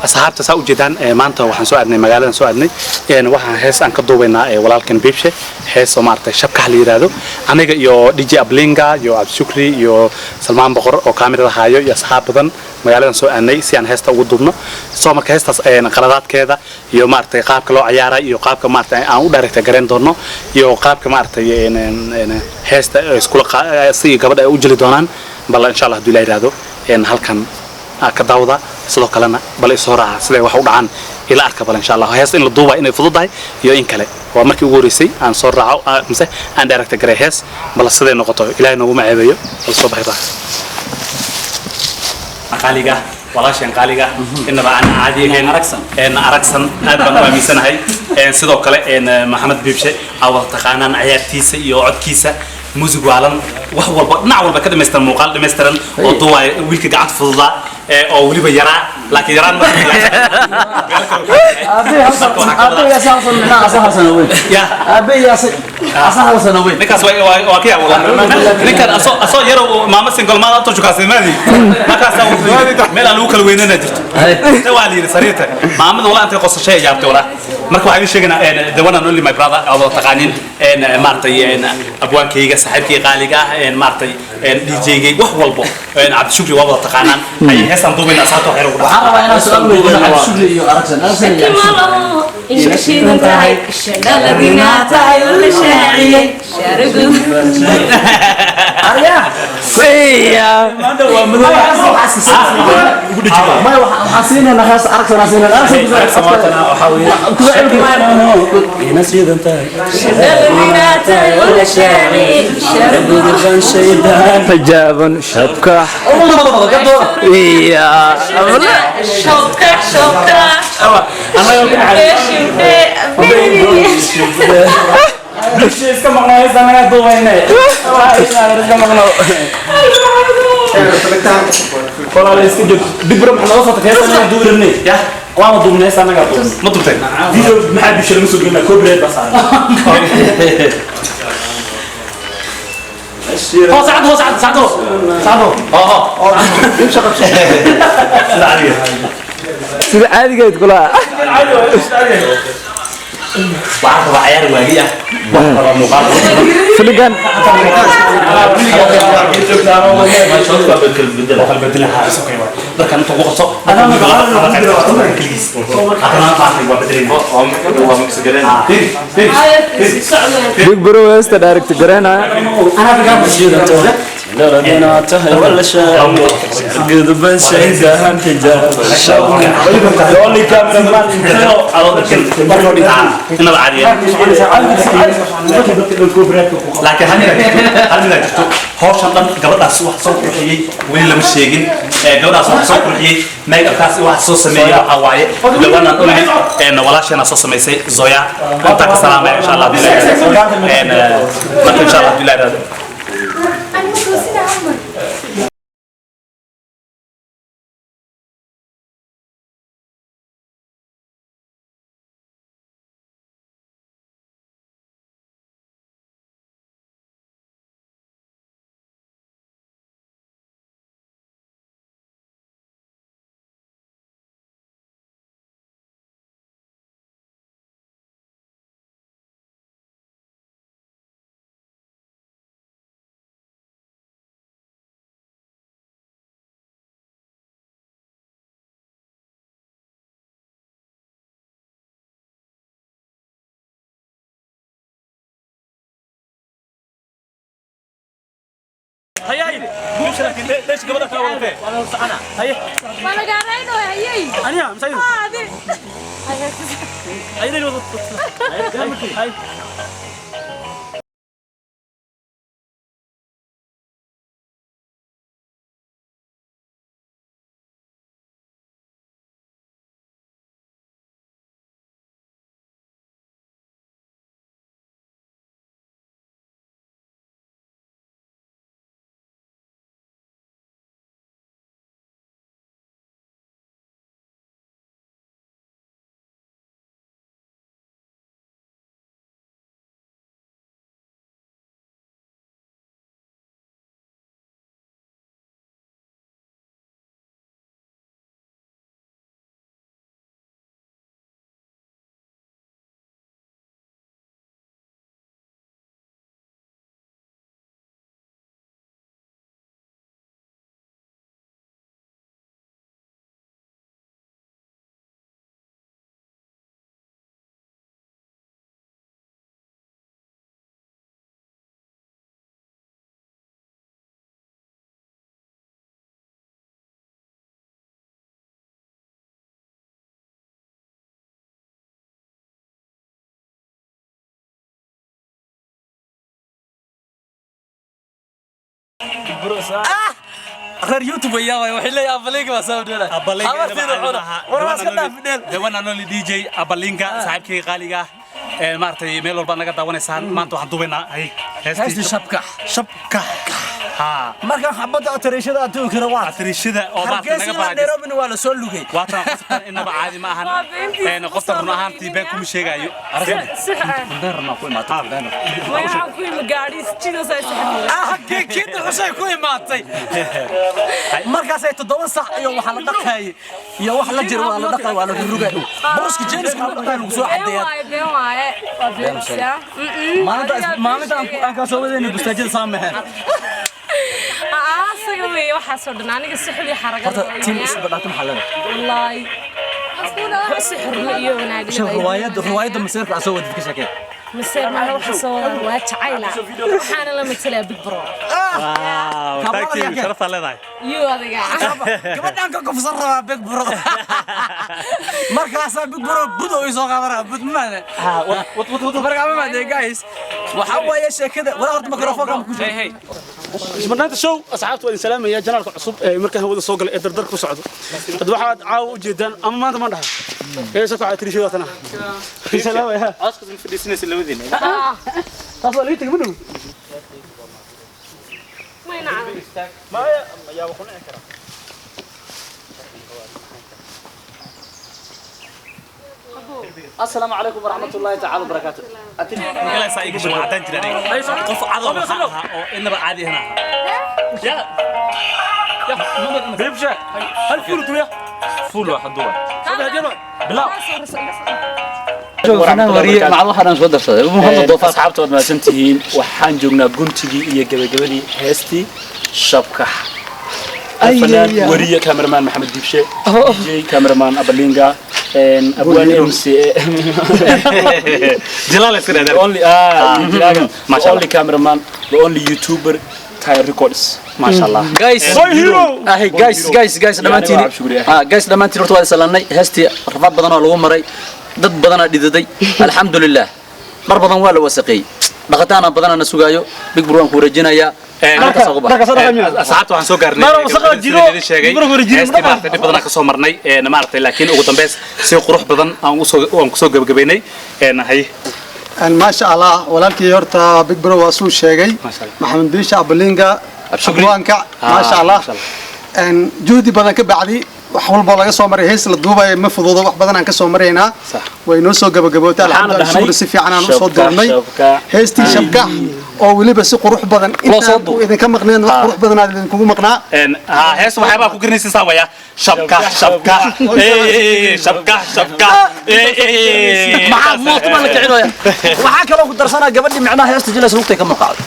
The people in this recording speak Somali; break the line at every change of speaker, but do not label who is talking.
Asxaabta, saa ujeedaan, maanta waxaan soo aadnay magaaladan soo aadnay. Waxaan hees aan ka duubaynaa walaalkan Biibshe, hees oo maaragtay Shabkax la yiraahdo. Aniga iyo DJ Ablinga iyo Cabdishukri iyo Salmaan Boqor oo kaamirada haayo iyo asxaab badan magaaladan soo aadnay si aan heesta ugu duubno. Soo marka heestaas qaladaadkeeda iyo maaragtay qaabka loo ciyaaray iyo qaabka maaragtay aan u direct gareyn doono iyo qaabka maaragtay heesta iskula si gabadha ay u jili doonaan, bal insha Allah hadduu Ilaah yiraahdo halkan ka daawada. Sidoo kalena bal isoo raaca siday wax u dhacaan ila arka. Bal insha Allah hees in la duuba inay fududahay iyo in kale, waa markii ugu horeysay aan soo raaco mise aan direct garay hees. Bal siday noqoto Ilaahay nooguma ceebeeyo. Bal soo baxay qaaliga, walaasheen qaaliga, inaba aan caadi ahayn.
Aragsan.
Aragsan aad baan u aaminsanahay. Sidoo kale Maxamed Biibshe aa wada taqaanaan, ciyaartiisa iyo codkiisa, muusig waalan, wax walba dhinac walba ka dhamaystiran, muuqaal dhamaystiran oo duwaaya, wiilka gacanta fududaa oo weliba yaraa, laakiin yaraan ma ya. Ninkaas waa ka yaab walaa. Ninkan asoo yaro maama single maada turjukaasay maadi markaasaa wuxuu yidhi meel aan lagu kala weynana jirto ta waa la yidhi sariirta maamada walaa intay qosashay ay yaabtay walaa. Marka waxaan idin sheegaynaa the one and only my brother oo wada taqaanin, maaragtay abwaankayga, saaxiibkay qaaliga ah, maaragtay DJ-gay, wax walbo, Cabdishukri waa wada taqaanaan. Hay heesaan duubayna, asxaabta waxyar ugu
Waxaan rabaa inaan su'aal weydiino Cabdishukri iyo Aragsan. Aragsan iyo Cabdishukri.
Isha shidan tahay, dhaladina tahay, la shaaciyey shaarigud.
Arya. Maya, waxaan siinaynaa hees Aragsan aan siinaynaa. Aragsan
Dhaladina tahay, la shaaciyey shaarigud.
Xijaaban shabkax iya.
Shobka shobka shubhe.
Iska maqno hees anaga duubayne. Iska maqno. Walaal iska joog. Big bro, maxaa nooga soo tagtay hees anaga duubi rabnay?
Ya.
Waana duubnay, hees anaga duubnay.
Ma duubtay?
Video maxaa bisha lagu soo gelinaa? Copyright baa saaran.
Hoos saacad, hoos saacad, saacad hoos saacad. Oo sida caadiga.
Sida caadigeed kula.
Waxaan rabaa ciyaar waagi ah, wax rabaa muuqaal.
Filigan.
Dadkan inta ugu qabso keligiis haddana maartay waa bedelayna.
Big bro heesta direct gareynaya.
Guduban shaydahan xijaaban shabkax. Only cameraman in
Inaba caadiya, laakiin hal midaa jirto. Hawshan dhan gabadhaas wax soo qurxiyey weli lama sheegin. Gabadhaas wax soo qurxiyey, make-upkaas wax soo sameeyey, waxaa waaye the one and only walaasheena soo samaysay Zoya. Intaa ka salaamaya insha Allah haddii la yidhaahdo. Marka insha Allah haddii la yidhaahdo. Hayay leesh gabadha kala wadatee haye.
Malagaarayno hayay.
Aniga masayid.
Adi.
Ayadani wadato hay.
Reer YouTube ayaa waay, waxay leeyahay Abalinga waa soo dheelay. Habartiina cuna. War waa iska dhaaf dheel.
The one and only DJ Abalinga, saaxiibkayga qaaliga ah. Maaragtay, meel walba naga daawanaysaan. Maanta waxaan duubaynaa hay
Heestii Shabkax.
Shabkax, ha.
Markaan xabadda atarishada adduunkana waa
atrishada oo maaragtay
Hargeysa
naga
ilaa
baraajis.
Nairobina waa la soo lugay.
Waatan qoftan inaba caadi ma ahan.
Waa beentii.
Qoftan run ahaantii been kuma sheegaayo.
Kundeerna ku imaatay, kundeerna.
Waxaan ku imi gaadhi sidaas ay saxan.
Ah, keeda xusay ku imaatay. Markaasay 7 sac iyo waxa la dhaqayay iyo wax la jiro waa la dhaqay, waa la rugay. Boruska jeeniska la dhaqay lagu soo
Been
cadeeyaa.
waaye, been waaye. Waa beenaysaa.
Maalinta maalinta aan ka soo wadeynay bustaajada saamaxeen.
Asaga weeye waxaasoo dhan, aniga si xul iyo xaragada.
Horta team isku badhaata maxaa leedahay?
Wallaahi si xurmo iyo wanaag.
Sheekh, riwaayadda maseerka aan soo wadid ka sheekee.
Maseer maaha, waxa soo wada waa jacayla, waxaana la matalaa Big Bro.
Wow, thank you, sharaf aad leedahay.
Iyo adiga.
Gabadhaan ka kufsan rabaa Big Bro. Markaasaa Big Bro bud oo isoo qaadanaa bud maane. Markaa ma maade guys. Waxa waaye sheekada wala horta microphone ku jiro.
Ismarnaanta show, asxaabta waa idin salaamaya. Janaalka cusub ee markaan hawada soo galay ee dardar ku socdo, hadda waxaad caawa u jeedaan ama maanta ma dhaha heesa ku catirishada tana salaamaya.
Codkaas ma fadhiisanaysa labadiina?
Taas waa laga tegay, ma dhow.
Mayna.
Maya yaa ku nici karaa.
Assalaamu calaykum waraxmatullaahi tacaala wabarakaatu.
Galaysaa iga shaqo cadaan jira aniga. Qof cadow waxaan ahaa oo inaba caadi ahna ahaa. Ya. Ya,
Bibsha hal fuul tuya.
Fuul waa haduwa.
Bilaw.
Wariye macad waxaan soo darsaday Muhammad Doofaar.
Asxaabta, waad mahadsantihiin. Waxaan joognaa guntigii iyo gabagabadii heestii Shabkax. Fanaan, wariye, cameraman Maxamed Dibshe, DJ, cameraman Abalinga, abwaan MC.
Jalaal iska
the
dhadar.
Only Jilaaga, the only cameraman, the only YouTuber, Tire Records.
Maasha Allah.
Guys, ahi guys, guys, guys, dhammaantiin, ah guys, dhammaantiin horta waa salaanay. Heestii rafaad badan oo lagu maray, dad badan aa dhididay, alxamdulilah. Dhar badan waa la wasaqeeyey, dhaqataana badan ana sugaayo. Big Bro waan ku wareejinayaa. Halkaas ugu bax.
Asxaabta, waxaan soo gaarnay
Maro wasaqda jiro,
idin sheegay
baro hore jiro,
heestii maaragtay dhib badan ka soo marnay, maaragtay, laakiin ugu dambeys si qurux badan aan usoo aan kusoo gabagabaynay. Hay.
Maasha Allah, walaalkii horta Big Bro waa suu sheegay.
Maasha Allah.
Maxamed Biisha, Abalinga,
Abshukri.
Abwaanka, maasha Allah.
Maasha Allah.
Juhdi badan ka bacdi, wax walbo laga soo maray, hees la duubayo ma fududo, wax badan aan ka soo maraynaa.
Sax.
Way noo soo gabagabootay,
Waxaana
alxamdulillah.
dhahnay,
Shukri, si fiican aan usoo
Shabkax,
dirnay
Shabkax.
Heestii Shabkax oo weliba si qurux badan
Loo soo
intaan
duubay.
idinka maqneen, wax qurux badan aan idinkugu maqnaa.
Ha, hees waxyaabaha ku garanaysa saa waya: shabkax, shabkax, shabkax, shabkax.
Maxaa mooto baa la kicinaya? Waxaa kaloo ku darsanaa gabadhii micnaha heesta jilaysa lugtay ka muuqacday.